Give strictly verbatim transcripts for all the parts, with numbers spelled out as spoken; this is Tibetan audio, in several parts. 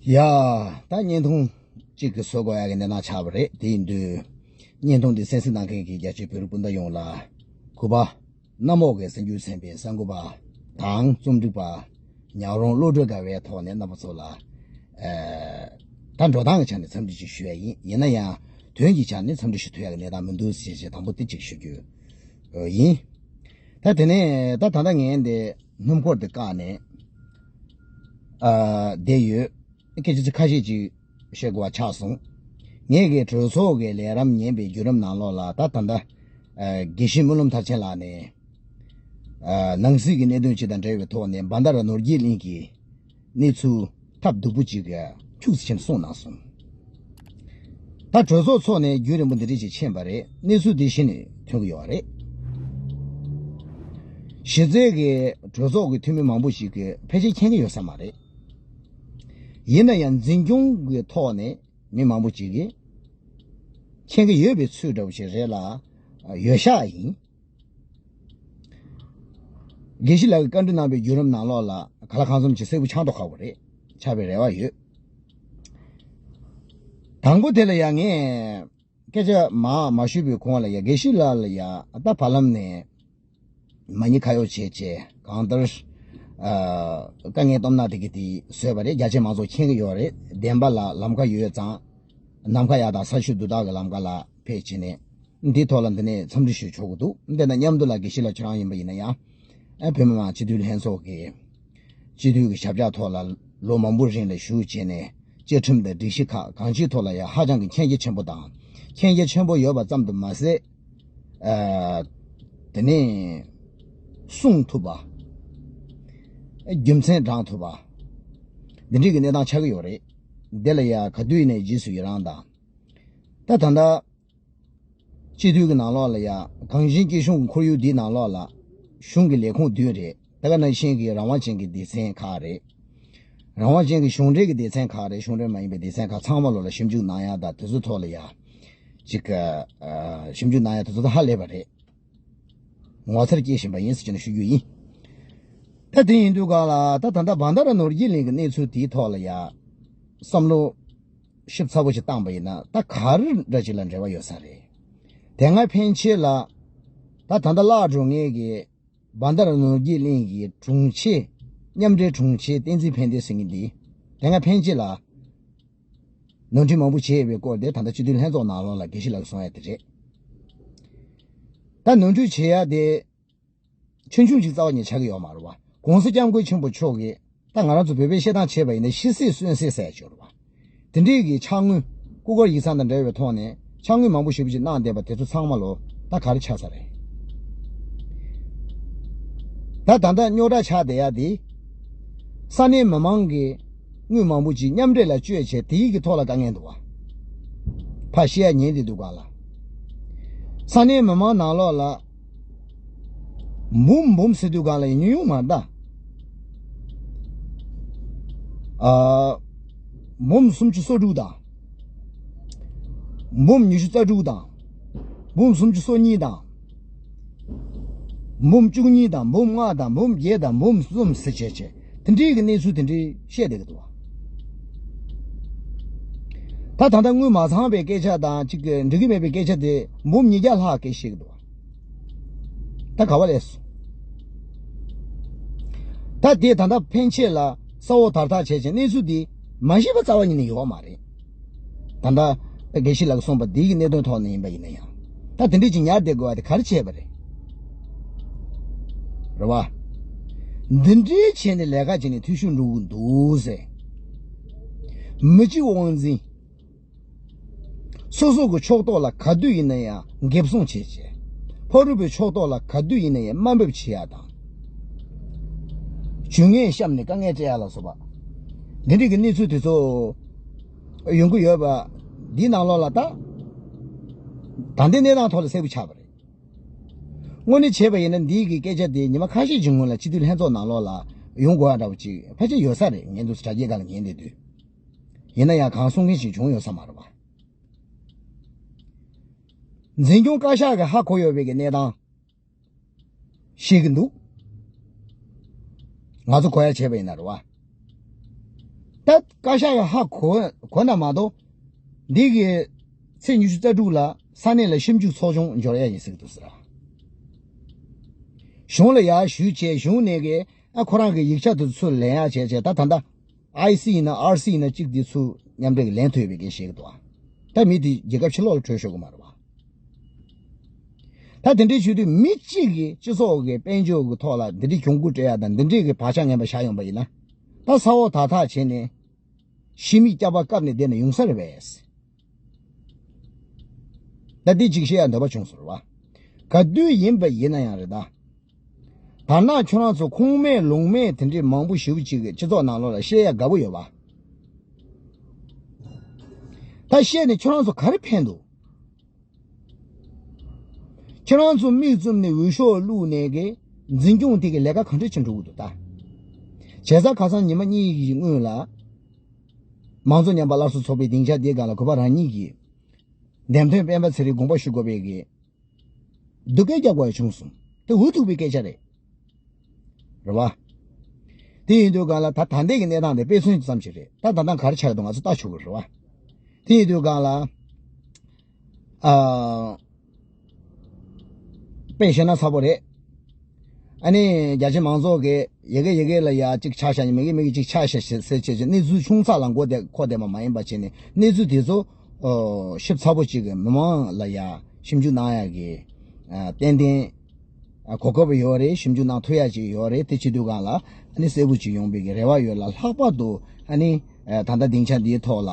ཡ། ད་བརྙན་ཐུང་གཅིག་གི་བཟོ་དགོས་ཡ་གི་གནས་སྟངས་ཆགས་པ་རེད། དེ་ཡིན་དུས་བརྙན་ཐུང་འདི་གསན་གཟིགས་གནང་མཁན་གྱི་རྒྱ་ཆེའི་བོད་རིགས་སྤུན་ཟླ་ཡོངས་ལ་གུས་པ། གནམ་འོག་གི་གསར་འགྱུར་ཚན་པའི་གསར་འགོད་པ་དང་རྩོམ་སྒྲིག་པ། ཉག་རོང་བློ་གྲོས་དགའ་བའི་ཐོག་ནས་རྣམ་པ་ཚོ་ལ། ཨ། ད་འགྲོ་སྟངས་ཀྱི་ཆ་ནས་འཚམས་འདྲི་ཞིག་ཞུ་ཡ་ཡིན། ཡིན་ན་ཡང་དོན་གྱི་ཆ་ནས་འཚམས་འདྲི་ཞུ་ཐུབ་ཡ་གི་གནས་སྟངས་མི་འདུག་ཟེར་བྱས་དང་པོ་དེ་གཅིག་ཞུ་རྒྱུ་ཡིན། ད་དེ་ནས་ད་ད་ལྟ་ངས་འདི་སྣུམ་འཁོར་འདི་བཀག་ནས། ཨ། བསྡད་ཡོད། སྐད་ཆ་ཚིག་ཁ་ཤས་ཅིག་བཤད་དགོས་པ་ཆགས་སོང་། ངས་ཀྱི་གྲོས་ཚོགས་ཀྱི་ལས་རིམ་ཉན་པའི་བརྒྱུད་རིམ་ནང་ལོགས་ལ་ད་ད་ལྟ། ཨ། དགེ་བཤེས་སྨོན་ལམ་མཐར་ཕྱིན་ལགས་ནས། ཨ། ནང་སྲིད་ཀྱི་གནད་དོན་ཅིག་དང་འབྲེལ་བའི་ཐོག་ནས་བྷན་དྷ་ར་ནོར་རྒྱས་གླིང་གི་གནས་ཚུལ་ཐབས་སྡུག་པོ་ཅིག་ཁྱུག་ཙམ་ཕྱིན་གསུངས་གནང་སོང་། ད་གྲོས་ཚོགས་ཚོགས་ནས་རྒྱུན་རིང་པོ་འདི་འདྲ་ཅིག་ཕྱིན་པ་རེད། གནས་ཚུལ་འདི་གཞི་ནས་ཐོན་གྱི་ཡོད་རེད། གཞི་རྩའི་གི་གྲོས་ཚོགས་ཀྱི་འཐུས་མི་མང་པོ་ཞིག་གིས་ཕལ་ཆེར་མཁྱེན་གྱི་ཡོད་ས་མ་རེད། ཡིན་ན་ཡང་འཛིན་སྐྱོང་གི་ཐོག་ནས་མི་མང་པོ་ཅིག་གིས་མཁྱེན་གྱི་ཡོད་པའི་ཚུལ་འདྲ་བོ་ཞིག་རེད་ལ། ཡོད་ཤག་ཡིན། དགེ་བཤེས་ལགས་ཀྱིས་བཀའ་འདྲི་གནང་པའི་བརྒྱུད་རིམ་ནང་ལོགས་ལ་གང་ལ་གང་འཚམ་ཅིག་གསལ་པོ་ཆགས་མདོག་ཁ་པོ་རེད། ཆགས་པའི་རེ་བ་ཡོད། དང་པོ་དེ་ལ་ཡང་ངས་སྐད་ཆ་མ་མ་ཞུས་པའི་གོང་ལ་ཡ་དགེ་བཤེས་ལགས་ལ་ཡ་ད་བར་ལམ་ནས་མ་ཉེས་ཁ་གཡོགས་བྱས་བྱས་གང་ལྟར། ཨ། དཀའ་ངལ་སྟོབས་ན་དེ་གི་དེ་བཟོས་པ་རེད། རྒྱ་ཆེ་མང་ཚོགས་མཁྱེན་གྱི་ཡོད་རེད། བདེན་པ་ལ་ལམ་ཁ་ཡོད་ཙང་། ནམ་མཁའ་ཡག་དང་ས་ཆུ་རྡུལ་དག་གི་ལམ་ཁ་ལ་ཕེབས་བྱས་ནས་འདིའི་ཐོག་ལ་འདི་ནས་འཚམས་འདྲི་ཞུ་ཆོག་གི་འདུག་དེ་དང་མཉམ་དུ་ལ་དགེ་བཤེས་ལགས་ཁྱེད་རང་ཡིན་པ་ཡིན་ན་ཡང་། ཨ། བོད་མི་མང་སྤྱི་འཐུས་ལྷན་ཚོགས་ཀྱི་སྤྱི་འཐུས་ཀྱི་ཞབས་བཅགས་ཐོག་ལ་ལོ་མང་པོ་རིང་ལ་བཞུགས་བྱས་ནས་བཅའ་ཁྲིམས་དང་སྒྲིག་གཞི་ཁག་གང་ཅིའི་ཐོག་ལ་ཡང་ཧ་ཅང་གི་མཁྱེན་རྒྱ་ཆེན་པོ་དང་། མཁྱེན་རྒྱ་ཆེན་པོ་ཡོད་པ་ཙམ་དུ་མ་ཟད། ཨ། དེ་ནས་གསུང་ཐུབ་པ། རྒྱུ་མཚན་དྲང་ཐུབ་པ། འདི་འདྲའི་གི་གནས་སྟངས་ཆགས་ཀྱི་ཡོད་རེད། འདི་ལ་ཡ་ག་དུས་ནས་རྗེས་སུ་ཡི་རང་དང་། ད་ད་ལྟ་སྤྱི་འཐུས་ཀྱི་ནང་ལོགས་ལ་ཡ་གངས་ཅན་སྐྱིད་གཤོངས་ཀྱི་ཁོར་ཡུག་འདིའི་ནང་ལོགས་ལ་གཞུང་གི་ལས་ཁུངས་བདུན་རེད། དེ་ག་ནང་བཞིན་གྱི་རང་དབང་ཅན་གྱི་སྡེ་ཚན་ཁག་རེད། རང་དབང་ཅན་གྱི་གཞུང་འབྲེལ་གྱི་སྡེ་ཚན་ཁག་རེད། གཞུང་འབྲེལ་མ་ཡིན་པའི་སྡེ་ཚན་ཁག་ཚང་མ་ལོགས་ལ་ཞིབ་འཇུག་གནང་ཡ་དང་དེ་ཚོའི་ཐོག་ལ་ཡ། ཅིག་ཨ། ཞིབ་འཇུག་གནང་ཡ་དེ་ཚོ་ད་ཧ་ལས་པ་རེད། ངོ་མཚར་སྐྱེ་བཞིན་པ་ཡིན་ཟེར་ནས་ཞུ་རྒྱུ་ཡིན། ད་དེ་ཡིན་དུས་གང་ལ་ད་ད་ལྟ་བྷན་དྷ་ར་ནོར་རྒྱས་གླིང་གི་གནས་ཚུལ་དེའི་ཐོག་ལ་ཡ། བསམ་བློ་ཞིབ་ཚགས་པོ་ཞིག་བཏང་པ་ཡིན་ན་ད་ག་རེ་འདྲ་ཅིག་ལ་འབྲེལ་བ་ཡོད་ས་རེད། དེ་སྔ་ཕན་ཆད་ལ་ད་ད་ལྟ་བརླག་འགྲོ་མཁན་གྱི་བྷན་དྷ་ར་ནོར་རྒྱས་གླིང་གི་དྲུང་ཆེ། མཉམ་འབྲེལ་དྲུང་ཆེ་བསྟན་འཛིན་ཕན་བདེ་ཟེར་མཁན་འདི་དེ་སྔ་ཕན་ཆད་ལ་ནོར་འཁྲུལ་མང་པོ་བྱས་ཡོད་པའི་སྐོར་དེ་ད་ལྟ་སྤྱི་འཐུས་ལྷན་ཚོགས་ནང་ལོགས་ལ་དགེ་བཤེས་ལགས་གསུང་ཡ་དེ་རེད། ད་ནོར་འཁྲུལ་བྱེད་ཡ་དེ་ཆུང་ཆུང་ཅིག་རྩ་བ་ཉིད་ཆགས་ཀྱི་ཡོད་མ་རེད་བ། ༸གོང་ས་༸སྐྱབས་མགོན་ཆེན་པོ་མཆོག་གིས་ད་ང་རང་ཚོ་བོད་པའི་བཤད་སྟངས་བྱས་པ་ཡིན་ན་ཤི་གསོན་གསོན་ཟེར་ཡ་ཅིག་ཡོད་རེད་བ། དེ་འདྲའི་གི་ཕྱག་དངུལ་སྐུ་འཁོར་ཡིག་ཚང་དང་འབྲེལ་བའི་ཐོག་ནས་ཕྱག་དངུལ་མང་པོ་ཞེ་པོ་ཅིག་གནང་བསྡད་པ་དེ་ཚོ་ཚང་མ་ལོ་ད་ག་རེ་ཆགས་ས་རེད། ད་ད་ལྟ་རྙོག་དྲ་ཆགས་བསྡད་ཡ་དེ། ས་གནས་མི་མང་གི་དངུལ་མང་པོ་ཅིག་མཉམ་འབྲེལ་ལ་བཅོལ་བྱས་དེའི་གི་ཐོག་ལ་དཀའ་ངལ་འདུག་བ། ཕར་བཤད་ཡ་ཉན་བསྡད་འདུག་ག་ལ། ས་གནས་མི་མང་ནང་ལོགས་ལ་འབུམ་འབུམ་ཟེར་དུས་སྒང་ལ་ཉུང་ཉུང་མ་རེད་ད། ཨ། འབུམ་སུམ་ཅུ་སོ་དྲུག་དང་། འབུམ་ཉི་ཤུ་རྩ་དྲུག་དང་། འབུམ་སུམ་ཅུ་སོ་གཉིས་དང་། འབུམ་བཅུ་གཉིས་དང་འབུམ་ལྔ་དང་འབུམ་བརྒྱད་དང་འབུམ་གསུམ་ཟེར་བྱས་བྱས་དེ་འདྲའི་གི་གནས་ཚུལ་དེ་འདྲའི་བཤད་བསྡད་ཀྱི་འདུག་བ། ད་ད་ལྟ་དངུལ་མ་ཚང་བའི་སྐད་ཆ་དང་གཅིག་གི་འགྲིག་གི་མེད་པའི་སྐད་ཆ་དེ་འབུམ་ཉིས་བརྒྱ་ལྷག་སྐད་བཤད་ཀྱི་འདུག་བ། ད་ག་བ་ལས་སོང་། ད་དེ་ད་ལྟ་ཕན་ཆད་ལ་ས་འོག་དར་ཐག་བྱས་བྱས་གནས་ཚུལ་འདི་མ་ཤེས་པ་རྩ་བ་ཉིད་ནས་ཡོད་མ་རེད། ད་ལྟ་དགེ་བཤེས་ལགས་གསུངས་པ་འདི་གི་གནད་དོན་ཐོག་ནས་ཡིན་པ་ཡིན་ན་ཡང་ད་དེ་འདྲས་ཀྱི་ཉར་བསྡད་དགོས་པ་དེ་ག་རེ་བྱས་པ་རེད། རེད་བ། འདི་འདྲའི་བྱས་ནས་ལས་ཀ་བྱས་ནས་འཐུས་ཤོར་འགྲོ་གི་འདུག་ཟེར། མི་གཅིག་དབང་འཛིན། སོ་སོ་གི་ཕྱོགས་གཏོགས་ལ་ག་དུས་ཡིན་ན་ཡང་འགེབས་སྲུང་བྱེད་ཅེས། ཕ་རུ་པའི་ཕྱོགས་གཏོགས་ལ་ག་དུས་ཡིན་ན་ཡང་དམའ་འབེབས་བྱེད་ཡ་དང་། ཇུས་ངན་བཤམས་ནས་དཀའ་ངལ་སྤྲད་ཡ་ལ་སོགས་པ། འདི་འདྲའི་གི་གནས་ཚུལ་དེ་ཚོ་ཡོང་གི་ཡོད་པ། འདིའི་ནང་ལོགས་ལ་ད་ད་ལྟའི་གནས་སྟངས་ཐོག་ལ་གསལ་པོ་ཆགས་པ་རེད། དངོས་གནས་བྱས་པ་ཡིན་ན་འདིའི་གི་སྐད་ཆ་དེ་ཉི་མ་ཁ་ཤས་ཀྱི་སྔོན་ལ་སྤྱི་འཐུས་ལྷན་ཚོགས་ནང་ལོགས་ལ་ཡོང་དགོས་ཡ་འདྲ་བོ་ཅིག་ཕལ་ཆེར་ཡོད་ས་རེད། ངས་འདུག་སེ་དྲ་རྒྱའི་སྒང་ལ་ཉན་བསྡད་དུས། ཡིན་ན་ཡང་གང་གསུང་མཁན་ཞིག་བྱུང་ཡོད་ས་མ་རེད་བ། འཛིན་སྐྱོང་བཀའ་ཤག་གིས་ཧ་གོ་ཡོད་པའི་གི་གནས་སྟངས་ཤེས་ཀྱི་འདུག་ང་ཚོ་གོ་ཡ་བྱས་པ་ཡིན་ན་རེད་བ། ད་བཀའ་ཤག་གི་ཧ་གོ་གོ་ན་མ་གཏོགས། འདི་གི་ཚེས་ཉི་ཤུ་རྩ་དྲུག་ལ་ས་གནས་ལ་ཞིབ་འཇུག་ཚོགས་ཆུང་འབྱོར་ཡ་ཡིན་ཟེར་གི་འདུག་ཟེར། གཞུང་ལ་ཡར་ཞུས་བྱས། གཞུང་ནས་གི་ཨ་ཁོ་རང་གི་ཡིག་ཆ་དེ་ཚུར་ལེན་ཡ་བྱས་བྱས། ད་ད་ལྟ་ཨའི་སི་ཡིན་ན་ཨར་སི་ཡིན་ན་གཅིག་དེ་ཚུར་མཉམ་འབྲེལ་གི་ལེན་ཐུབ་ཡོད་པའི་སྐད་བཤད་གི་འདུག་ད་མི་དེ་རྒྱལ་ཁབ་ཕྱི་ལོགས་ལ་བྲོས་ཤོག་གི་མ་རེད་བ། ད་དེ་འདྲའི་བྱེད་དུས་མི་གཅིག་གིས་སྤྱི་ཚོགས་ཀྱི་དཔལ་འབྱོར་གྱི་ཐོག་ལ་འདི་འདྲའི་གྱོང་གུད་སྤྲད་ཡ་དང་འདི་འདྲའི་གི་བག་ཆགས་ངན་པ་བཞག་ཡོང་པ་ཡིན་ན། ད་ས་འོག་དག་ཐག་བྱས་ནས་ཕྱི་མིག་སྐྱག་པ་བཀབ་ནས་བསྡད་ན་ཡོང་ས་རེད་པས། ད་འདི་གཅིག་བཤད་ཡ་འདོད་པ་བྱུང་སོང་རེད་བ། ག་དུས་ཡིན་པ་ཡིན་ན་ཡང་རེད་ད། དར་ནག་ཁྱོད་རང་ཚོ་ཁུངས་མེད་ལུང་མེད་དེ་འདྲའི་མང་པོ་ཞེ་པོ་ཅིག་གི་སྤྱི་ཚོགས་ནང་ལོགས་ལ་བཤད་ཡ་དགའ་པོ་ཡོད་པ། ད་བཤད་ནས་ཁྱོད་རང་ཚོ་ག་རེ་ཕན་འདུག་ཁྱེད་རང་ཚོ་མིག་བཙུམ་ནས་འོས་ཤོག་བླུགས་ནས་གི་འཛིན་སྐྱོང་དེ་གི་ལས་ཀ་གང་འདྲ་བྱེད་འགྲོ་གི་འདུག་ད། བྱས་ཙང་ཁ་སང་ཉི་མ་གཉིས་ཀྱི་སྔོན་ལ། མང་གཙོ་ཉམས་པ་སླར་གསོ་ཚོགས་པའི་སྡིངས་ཆ་དེའི་སྒང་ལ་གུས་པ་རང་ཉིད་ཀྱིས་འདེམས་ཐོན་སྤེན་པ་ཚེ་རིང་དགོངས་པ་ཞུ་དགོས་པའི་གི་སྡུག་སྐད་རྒྱག་དགོས་ཡ་བྱུང་སོང་། དེ་འུ་ཐུག་པའི་སྐད་ཆ་རེད། རེད་བ། དེ་ཡིན་དུས་སྒང་ལ་ད་ད་ལྟའི་གི་གནས་སྟངས་དེ་དཔེ་མཚོན་ཙམ་ཞིག་རེད། ད་ད་ལྟ་ག་རེ་ཆགས་འདུག་ང་ཚོ་ལྟ་ཆོག་གི་རེད་བ། དེ་ཡིན་དུས་སྒང་ལ། ཨ། དཔེ་བཤད་ན་ཚ་པོ་རེད། ཨ་ནི་རྒྱ་ཆེ་མང་ཚོགས་ཀྱིས་ཡ་གི་ཡ་གི་ལ་ཡ་གཅིག་ཆ་བཞག་ནས་མི་གི་མི་གི་གཅིག་ཆ་བཞག་ཟེར་བྱས་བྱས་གནས་ཚུལ་ཆུང་ཙག་ལ་མགོ་བདེ་ཁོག་བདེ་མ་མ་ཡིན་པ་བྱས་ནས་གནས་ཚུལ་དེ་ཚོ་ཨོ་ཞིབ་ཚགས་པོ་ཅིག་གི་མི་མང་ལ་ཡ་ཞིབ་འཇུག་གནང་ཡ་གི་ཨ་ཏན་ཏན་ཨ་གོ་སྐབས་ཡོད་རེད། ཞིབ་འཇུག་གནང་ཐུབ་ཡ་ཅིག་ཡོད་རེད། དེ་བྱེད་དུས་སྒང་ལ་ཨ་ནི་གསལ་པོ་ཅིག་ཡོང་བའི་གི་རེ་བ་ཡོད་ལ། ལྷག་པར་དུ་ཨ་ནི་ཨ་ད་ལྟ་སྡིངས་ཆ་འདིའི་ཐོག་ལ་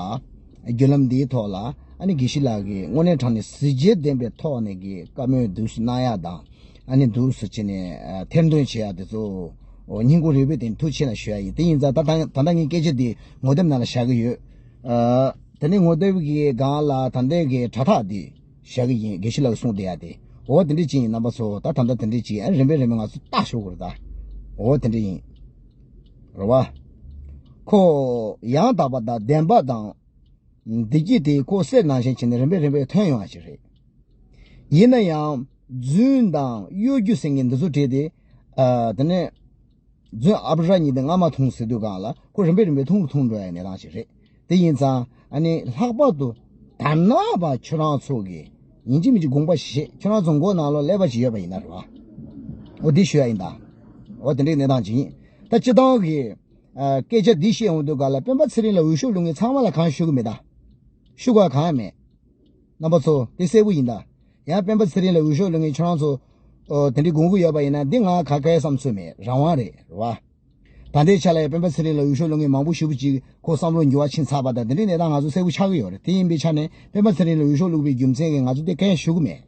བརྒྱུད་ལམ་འདིའི་ཐོག་ལ་ཨ་ནི་དགེ་བཤེས་ལགས་ཀྱིས་དངོས་གནས་དྲང་གནས་གཟི་བརྗིད་ལྡན་པའི་ཐོག་ནས་ཀྱི་བཀའ་མོལ་འདུག་སེ་གནང་ཡ་དང་། ཨ་ནི་འདུག་སེ་བྱས་ནས་ཨ་ཐེར་འདོན་བྱེད་ཡ་དེ་ཚོ་ཨོ་སྙིང་ཁོང་རུས་པའི་གཏིང་ཐུགས་ཆེ་ལ་ཞུ་ཡ་ཡིན། དེ་ཡིན་ཙང་ད་ད་ད་ལྟ་ངའི་སྐད་ཆ་འདི་ངོ་དེབ་ནང་ལ་བཞག་གི་ཡོད། ཨ་དེ་ནས་ངོ་དེབ་ཀྱི་སྒང་ལ་ད་ལྟའི་གི་དྲ་ཐག་འདི་བཞག་གི་ཡིན། དགེ་བཤེས་ལགས་གསུངས་བསྡད་ཡ་དེ། འོ་དེ་འདྲ་ཅིག་ཡིན། རྣམ་པ་ཚོ་ད་ད་ལྟ་དེ་འདྲ་ཅིག་ཨ་རིམ་པས་རིམ་པས་ང་ཚོ་ལྟ་ཞོག་གི་རེད་ད། འོ་དེ་འདྲ་ཡིན། རེད་བ། ཁོ་ཡང་དག་པ་དང་བདེན་པ་དང་། བདེ་སྐྱིད་དེ་ཁོ་གསེར་ནང་བཞིན་བྱས་ནས་རིམ་པས་རིམ་པས་ཐོན་ཡོང་བ་ཞིག་རེད། ཡིན་ན་ཡང་རྫུན་དང་གཡོ་སྒྱུ་ཟེར་མཁན་འདི་ཚོ་བྲིས་ཏེ། ཨ་དེ་ནས་རྫུན་ཨབ་ར་གཉིས་དེ་རྔ་མ་འཐུང་ཟེར་དུས་སྒང་ལ་ཁོ་རིམ་པས་རིམ་པས་ཐུང་རུ་ཐུང་འགྲོ་ཡ་གནས་སྟངས་ཤིག་རེད། དེ་ཡིན་ཙང་ཨ་ནི་ལྷག་པར་དུ་དར་ནག་པ་ཁྱོད་རང་ཚོ་གི་ཡིན་གཅིག་མིན་གཅིག་དགོངས་པ་བཞེས། ཁྱོད་རང་ཚོ་མགོ་ནང་ལོགས་ཀླད་པ་ཅིག་ཡོད་པ་ཡིན་ན་རེད་བ། འོ་འདི་ཞུ་ཡ་ཡིན་ད། འོ་དེ་འདྲའི་གནས་སྟངས་ཅིག་ཡིན། ད་སྤྱི་བཏང་གི་ཨ་སྐད་ཆ་འདི་བཤད་ཡོང་དུས་སྒང་ལ་སྤེན་པ་ཚེ་རིང་ལ་འོས་ཤོག་བླུག་མཁན་ཚང་མ་ལ་གང་ཞུ་གི་མེད་ད། ཞུ་དགོས་གང་ཡང་མེད། རྣམ་པ་ཚོ་དེ་གསལ་པོ་ཡིན་ད། ཡང་སྤེན་པ་ཚེ་རིང་ལ་འོས་ཤོག་བླུག་མཁན་ཁྱོད་རང་ཚོ་ཨོ་དེ་འདྲའི་དགོངས་ཀྱི་ཡོད་པ་ཡིན་ན་འདི་ང་ག་གའི་བསམ་ཚུལ་མེད། རང་དབང་རེད། རེད་བ། ད་ལྟའི་ཆ་ལ་ཡང་སྤེན་པ་ཚེ་རིང་ལ་འོས་ཤོག་བླུག་མཁན་མང་པོ་ཞེ་པོ་ཅིག་ཁོ་བསམ་བློ་འགྱུར་བ་ཕྱིན་ཚར་བ་དང་དེ་འདྲའི་གནས་སྟངས་ང་ཚོ་གསལ་པོ་ཆགས་ཀྱི་ཡོད་རེད། དེ་ཡིན་པའི་ཆ་ནས་སྤེན་པ་ཚེ་རིང་ལ་འོས་ཤོག་བླུག་པའི་རྒྱུ་མཚན་གྱིས་ང་ཚོ་དེ་གང་ཡང་ཞུ་གི་མེད།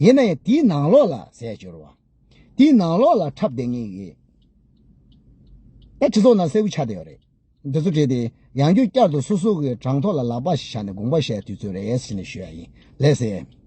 ཡིན་ན་ཡང་དེའི་ནང་ལོགས་ལ་ཟེར་ཡ་ཅིག་ཡོད་རེད་བ། དེའི་ནང་ལོགས་ལ་འཁྲབ་བསྡད་མཁན་གྱི་ད་སྤྱི་ཚོགས་ནང་གསལ་པོ་ཆགས་བསྡད་ཡོད་རེད། འདི་ཚོ་བྲིས་ཏེ་ཡང་བསྐྱར་བསྐྱར་དུ་སོ་སོ་གི་བྲང་ཐོག་ལ་ལག་པ་ཞིག་བཞག་ནས་དགོངས་པ་བཞེས་དུས་ཚོད་རེད་ཟེར་ནས་ཞུ་ཡ་ཡིན། ལགས་སེ།